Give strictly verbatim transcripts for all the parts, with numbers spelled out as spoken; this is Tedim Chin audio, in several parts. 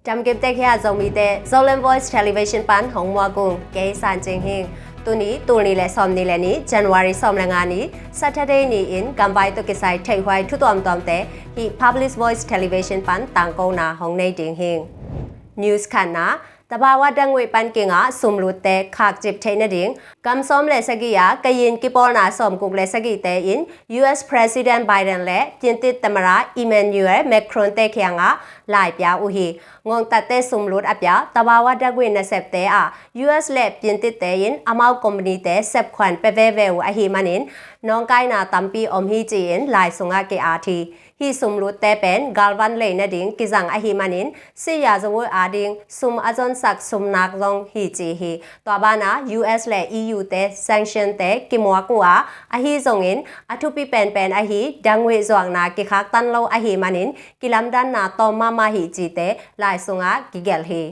Damkim tek hia Zomite, Zoland Voice Television pan hong muak ung, kei San Cing Hing. Tuni, tul nih le sawm nih le nih, January sawm le nga ni, Saturday ni-in gamvai tawh kisai theihhuai thu tuamtuamte hih Public Voice Television pan tangkona hong nei ding hi. News khatna, သဘာဝဓာတ်ငွေ့ pan kingah sumlutte khakcip theih nading gam sawm le sagih ah Kayin kipawlna sawmguk le sagihte in U S President Biden le Piantit သမ္မတ Emmanuel Macron te kiangah lai pia uh hi. Ngongtatte sumlut a pia သဘာဝဓာတ်ငွေ့ nasepte ah U S le Piantitte in amau companyte sepkhuan pia veve uh ahih manin nawngkaina tampi om hi ci-in lai sungah ki-at hi. Hih sumlutte pen galvan lei nading kizang ahih manin siya zawo ading sum a zonsak sumnak zong hi ci hi. Tua banah U S le E U te sanctionte kimuak uh a, ahi zongin a thupi penpen ahi ဓာတ်ငွေ့ zuakna kikhaktan lo ahih manin kilamdanna tawm mahmah hi cite lai sungah kigelh hi.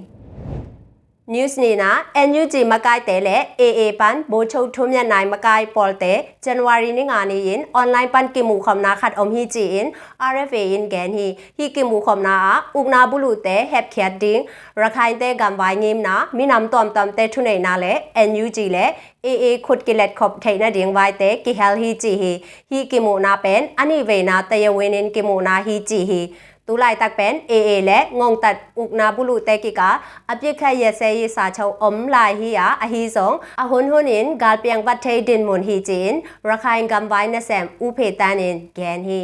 News nihna, N U G makaite le A A pan ဗိုလ်ချုပ် ထွန်းမြတ်နိုင် makai pawlte January ni nga ni-in online pan kimuhkhopna khat om hi ci-in R F A in gen hi. Hih kimuhkhopna ah ukna buluhte hepkhiat ding, Rakhainte gamvai ngimna, minam tuamtuamte thuneihna le N U G le A A khut kiletkhop theih nading vaite kihel hi ci hi. Hih kimuhna pen a nihveina tayawinin kimuhna hi ci hi. Tulaitak pen A A le ngongtat ukna buluhte kikah a အပစ်အခတ်ရပ်စဲရေးစာချုပ် om lai hi a, ahi zong a hunhunin galpiang vat thei dinmun hi ci-in Rakhine gamvai nasem U Phe Tan in gen hi.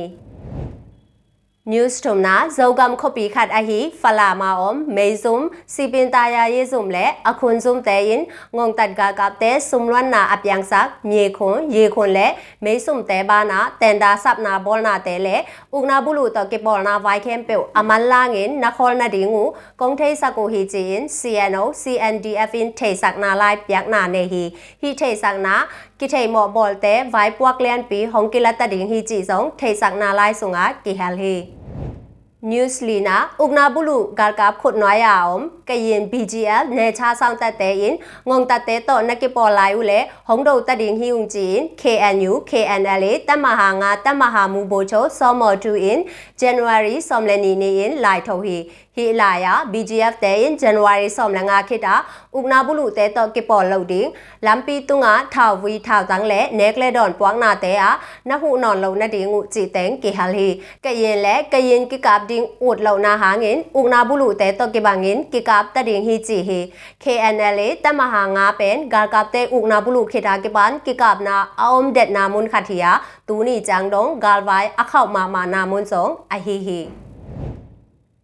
News thumna, Zogam khuapi khat ahi Falam a om Meizum, Sipin Taya Yezum le a khunzumte in ngongtat galkapte sumluanna a piangsak Myekhun, Yekhun le Meizumte banah tenda sapna bawlnate le ukna buluh tawh kipawlna vai khempeuh a manlangin na khawl nading uh kong theisak uh hi ci-in C N O, C N D F in theihsakna lai piakna nei hi. Hih theihsakna kitheihmawh bawlte vaipuak lianpi hong kilata ding hi cih zong theihsakna lai sungah kihel hi. News lina, ukna buluh galkap khutnuai a om Kayin B G F necha sangtatte in ngongtatte tawh na kipawl lai uh le hong dota ding hi ung ci-in K N U, K N L A, တပ်မဟာငါး တပ်မဟာမှူး ဗိုလ်ချုပ် စောမော်ထူး in January sawm le nih ni-in lai tho hi. Hih lai-ah B G F te in January sawm le nga khit ah ukna buluhte tawh kipawl loh ding, lampi tungah thauvui thautang le nek le dawn puaknate ah na huh nawn loh nading uh cihteng kihel hi. Kayin le Kayin kikap ding ut lohna hangin ukna buluhte tawh kibangin kikapta ding hi ci hi. K N L A တပ်မဟာငါး pen galkapte ukna buluh khit a kipan kikapna a om detna mun khat hi a, tuni ciang dong galvai a khauh mahmahna mun zong ahi hi.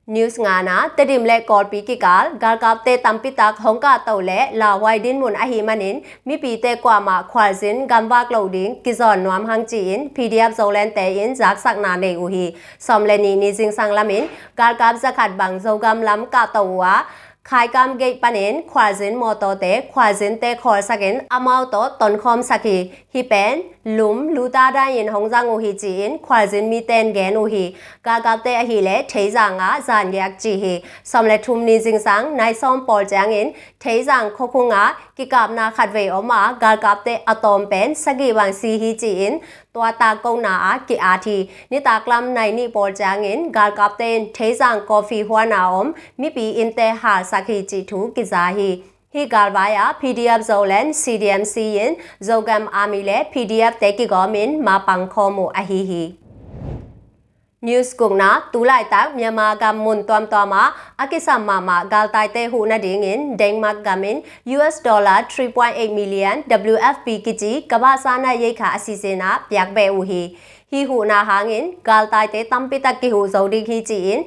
News ngana, Tedim le Kawlpi kikal galkapte tampitak hong kahto le lauhuai dinmun ahih manin mipite kuamah khualzin gamvak lo ding kizawn nuam hang ci-in P D F Zolandte in zaksakna nei uh hi. Sawm le nih ni zingsang lamin galkap zakhat bang Zogam lam kahto uh a, Khaikam gate panin khualzin mawtawte khualzinte khawlsakin amau tawh tonkhawmsak hi. Hih pen lum luta dai-in hong zang uh hi ci-in khualzin mite in gen uh hi. Galkapte ahileh Theizang ah zangiak ci hi. Sawm le thum ni zingsang nai sawm pawl ciangin Theizang khuakhung ah kikapna khatvei om a, galkapte a tawm pen sagih bang si hi ci-in tua takkona ah ki-at hi. Nitaklam nai nih pawl ciangin galkapte in Theizang coffee huan a om mipi innte halsak hi cih thu kiza hi. Hih galvai ah P D F Zoland, C D M C in Zogam Army le P D F te kigawmin mapang khawm uh ahi hi. News gukna, tulaitak Myanmar gam mun tuamtuam ah a kisam mahmah galtaite huh nadingin Denmark gam in U S dollar three point eight million W F P kici ကမ္ဘာ့စားနပ်ရိက္ခာအစီအစဉ် ah piakbeh uh hi. Hih huhna hangin galtaite tampitak kihuh zo ding hi ci-in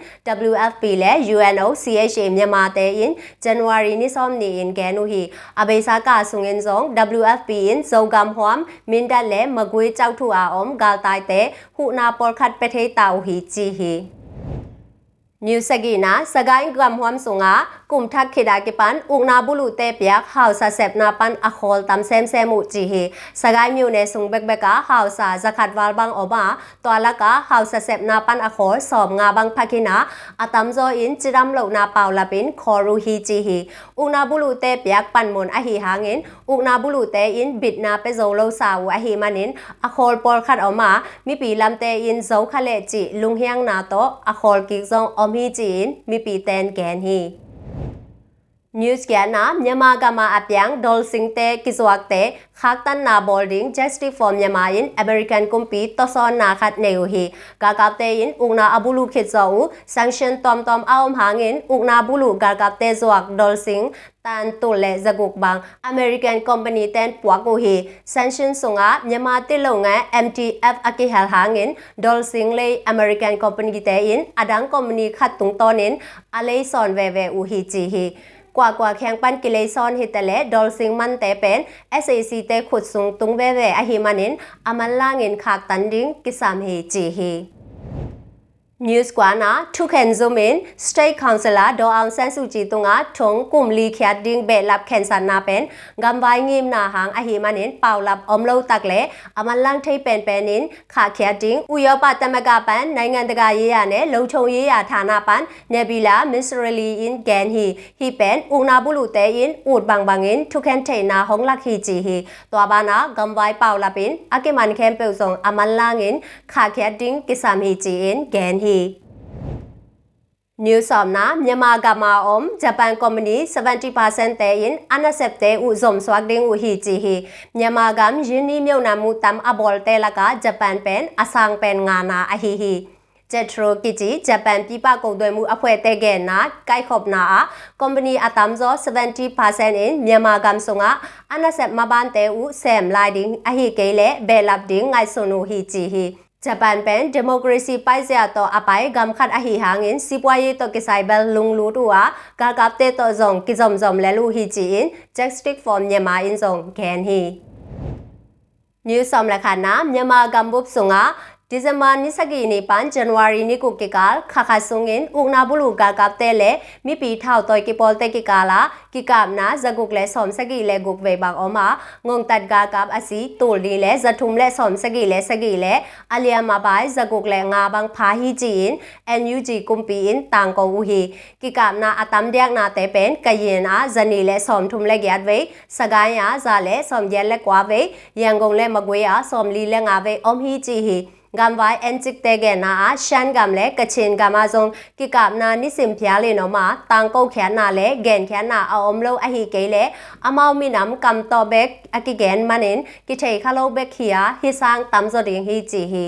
W F P le U N O C H A Myanmar te in January ni sawm ni-in gen uh hi. A beisa ka sungin zong W F P in Zogam huam Mindat le Magway Kyaukthuk a om galtaite huhna pawlkhat pia thei ta uh hi ci hi. News sagihna, Sagaing gamhuam sungah Kum thak khit a kipan ukna buluhte piak hausa sepna pan a khawl tam semsem uh ci hi. Sagaing myone sung bekbek ah hausa zakhat val bang om a, tua lakah hausa sepna pan a khawl sawm nga bang pha khin a, a tamzaw in cidam lohna paulap in khawl uh hi ci hi. Ukna buluhte piak panmun ahi hangin ukna buluhte in bitna pia zo lo sa uh ahi manin a khawl pawlkhat om a, mipi lamte in zo kha leh cih lunghiangna tawh a khawl kik zong om hi ci-in mipite in gen hi. News giatna, Myanmar gam ah a piang dolsingte kizuakte khaktanna bawl ding Justice for Myanmar in American kumpi tawsawnna khat nei uh hi. Galkapte in ukna a buluh khit zawh uh sanction tuamtuam a om hangin ukna buluh galkapte zuak dolsing tan tul le zaguk bang American company ten puak uh hi. Sanction sungah Myanmar tilonga M T F a kihel hangin dolsing lei American company te in a dang company khat tungtawnin a lei sawn veve uh hi ci hi. Kuakua kheng pan kilei sawn hi ta le dolsing mante pen S A C te khut sung tung veve ahi manin a manlangin khaktan ding kisam hi ci hi. News kuana, thukhen zum in State Council ah Daw Aung San Suu Kyi tungah thong kum li khiat ding behlap khensatna pen gamvai ngimna hang ahi manin paulap om lo tak le a manlang thei penpen in khahkhiat ding Uyopa Tamaga pan naingan daga yiya ne lotho yiya thana pan Nabila Misrali in gen hi. Hih pen ukna buluhte in ut bangbangin thukhen theihna hong lak hi ci hi. Tua banah gamvai paulap in a kiman khempeuh zong a manlangin khahkhiat ding kisam hi ci-in gen hi. News sawmna, Myanmar gam a om Japan company seventy percent te in a nasepte uh zomsuak ding uh hi ci hi. Myanmar gam yini myona muh tam a bawlte lakah Japan pen a sang pen ngana ahi hi. Jetro kici Japan pipa koduai mu a phuahte genna kaikhopna ah company a tamzaw seventy percent in Myanmar gam sungah a nasep mabante uh sem lai ding ahi kei le behlap ding ngaihsun uh hi ci hi. Japan pen democracy paizia tawh a pai gam khat ahi hangin sipuayi tawh kisai bel lunglut uh a galkapte tawh zong kizomzom lel uh hi ci-in Justice for Myanmar in zong gen hi. News sawm le khatna, Myanmar gambup sungah December ni sagih ni pan January ni guk kikal khakhat sungin ukna buluh galkapte le mipi thautawi kipawlte kikal ah kikapna zaguk le sawm sagih le guk vei bang om a, ngongtat galkap a si tul ni le zathum le sawm sagih le sagih le a liam a bai zaguk le nga bang pha hi ci-in N U G kumpi in tangko uh hi. Kikapna a tamdiaknate pen Kayin ah zani le sawm thum le giat vei, Sagaing ah za le sawm giat le kua vei, Yangon le Magway ah sawm li le nga vei om hi ci hi. Gamvai encikte genna ah Shan gam le Kachin gam ah zong kikapna nisim phial in om a, tangko khiatna le genkhiatna a om lo ahi kei le amau minam kam tawh bek a kigen manin kithei kha lo bek hi a, hih sang tamzaw ding hi ci hi.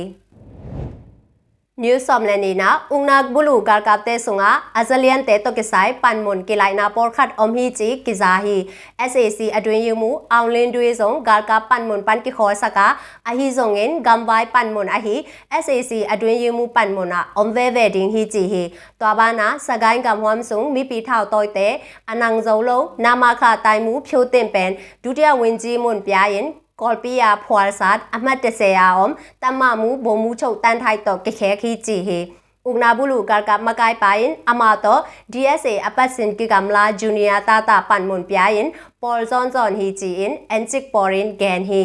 News sawm le nihna, ukna buluh galkapte sungah a zaliante tawh kisai panmun kilaihna pawlkhat om hi ci kiza hi. S A C a duing yimu Aung Hlaing Dui zong galkap panmun pan kikhawlsak a, ahi zongin gamvai panmun ahi S A C a duing yimu panmun ah om veve ding hi ci hi. Tua banah Sagaing gamhuam sung mipi thautawite a nang zo lo namaka taimu Phyo Tin pen dutia winji mun pia in Kawlpi a phualsat a hmatte se a om tamahmu bomu choh tanthai tawh kikhek hi ci hi. Ukna buluh galkap makaipa in amah tawh D S A a patsin kigamla junior tata panmun pia in pawl zawnzawn hi ci-in encik pawl in gen hi.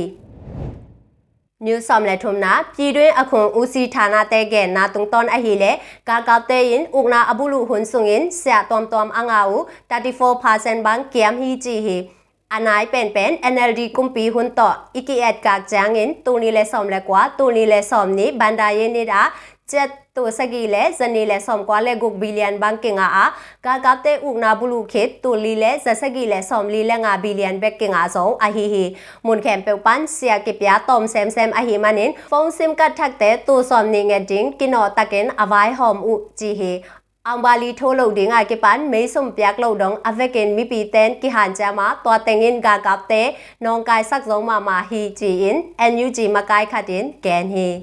News sawm le thumna, Pyiduin a khung usi thanate genna tungtawn ahileh galkapte in ukna a buluh hun sungin siah tuamtuam a nga uh thirty four percent bang kiam hi ci hi. A nai penpen N L D kumpi hun tawh i ki-et kak ciangin tul ni le sawm le kua, tul ni le sawm ni banda ye nit ah ciat tul sagih le zani le sawm kua le guk billion bang kingah a, galkapte ukna buluh khit tul li le za sagih le sawm li le nga billion bek kingah zo ahi hi. Mun khempeuh pan siah kipia tawm semsem ahi manin phone sim card thakte tul sawm nih nget ding kinawh takin a vaihawm uh ci hi. Aung bali tho loh ding a kipan meisum piak loh dong a vekin mipite in kihanciam a, tua tengin galkapte nawngkaisak zo mahmah hi ci-in N U G makai khat in gen hi.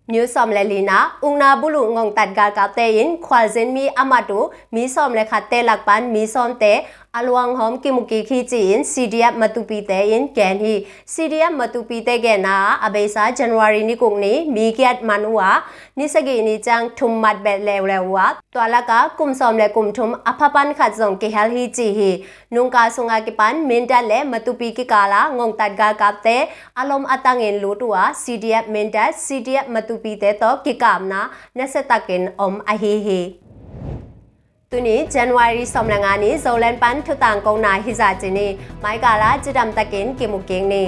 News sawm le lina, ukna buluh ngongtat galkapte in khualzin mi a mat uh mi sawm le khatte lak pan mi sawmte a luanghawm kimu kik hi ci-in C D F Matupi te in gen hi. C D F Matupi te genna ah a beisa January ni guk ni mi giat man uh a, ni sagih ni ciang thum mat beh leuleu uh a, tua lakah kum sawm le kum thum a phapan khat zong kihel hi ci hi. Nungka sungah kipan Mindat le Matupi kikal ah ngongtat galkapte a lom a tangin lut uh a, C D F Mindat, C D F Matupi te tawh kikapna nasiatakin om ahi hi. Tuni January sawm le nga ni Zoland pan thutang kona hizah ci ni. Maikal ah cidamtakin kimu kik ni.